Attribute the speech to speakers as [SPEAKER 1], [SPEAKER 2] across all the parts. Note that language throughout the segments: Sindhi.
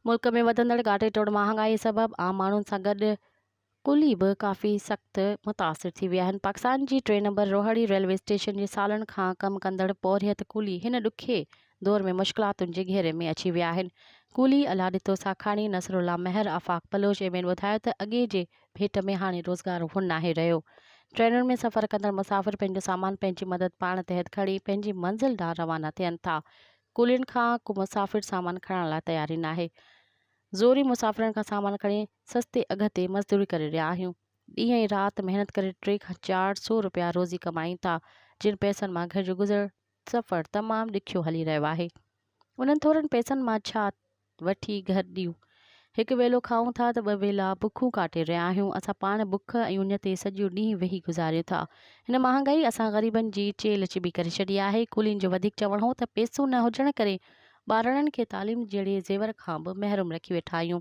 [SPEAKER 1] ملڪ ۾ وڌندڙ ڳاٽي ٽوڙ مهانگائي سبب عام ماڻهن سان گڏ قلي به ڪافي سخت متاثر ٿي ويا آهن. پاڪستان جي ٽي نمبر روهڙي ريلوي اسٽيشن جي سالن کان ڪم ڪندڙ پورهيت قلي هن ڏکي دور ۾ مشڪلاتن جي گهيري ۾ اچي ويا آهن. قلي الله ڏتو ساکاڻي، نصرالله مهر، آفاق بلوچ ۽ ٻين ٻڌايو ته اڳي جي ڀيٽ ۾ هاڻي روزگار اهو ناهي رهيو. ٽرينن ۾ سفر ڪندڙ مسافر پنهنجو سامان پنهنجي مدد پاڻ تحت کڻي پنهنجي منزل ڏانهن روانا ٿين ٿا. قلين کان ڪو مسافر سامان کڻڻ لاء تيار ئي ناهي. زوري مسافرن کان سامان کڻي سستي اگهه تي مزدوري ڪري رهيا آهيون. ڏينهن ۽ رات محنت ڪري ٽي کان 400 رپيا روزي ڪمايون ٿا، جن پئسن مان گهر جو گذر سفر تمام ڏکيو هلي رهيو آهي. انهن ٿورن پئسن مان ڇا وٺي گهر ڏيون. هڪ ويلو کائون ٿا ته ٻه ويلا بکون ڪاٽي رهيا آهيون. اسان پاڻ بک ۽ اڃ تي سڄو ڏينهن ويهي گذاريون ٿا. هن مهانگائي اسان غريبن جي چيلهه چٻي ڪري ڇڏي آهي. ڪولين جو وڌيڪ چوڻ هو ته پئسو نه هجڻ ڪري ٻارڙن کي تعليم جهڙي زيور کان به محروم رکي ويٺا آهيون.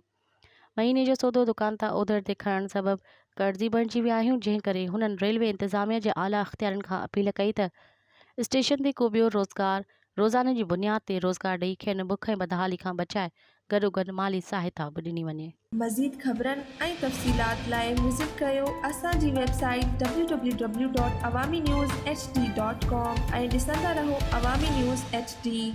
[SPEAKER 1] مهيني جو سودو دڪان تان اوڌر تي کڻڻ سبب قرضي بڻجي ويا آهيون، جنهن ڪري هنن ريلوي انتظاميا جي اعليٰ اختيارين کان اپيل ڪئي ته اسٽيشن تي ڪو ٻيو روزگار روزاني جي بنياد تي روزگار ڏئي کين بک ۽ بدحالي کان بچائي گڏوگڏ مالي سهائتا به ڏني وڃي.
[SPEAKER 2] مزيد خبرن ۽ تفصيلات لاء وزٽ ڪريو اسان جي website W W W dot Awami news H D dot com ۽ ڏسندا رهو عوامي نيوز ايڇ ڊي.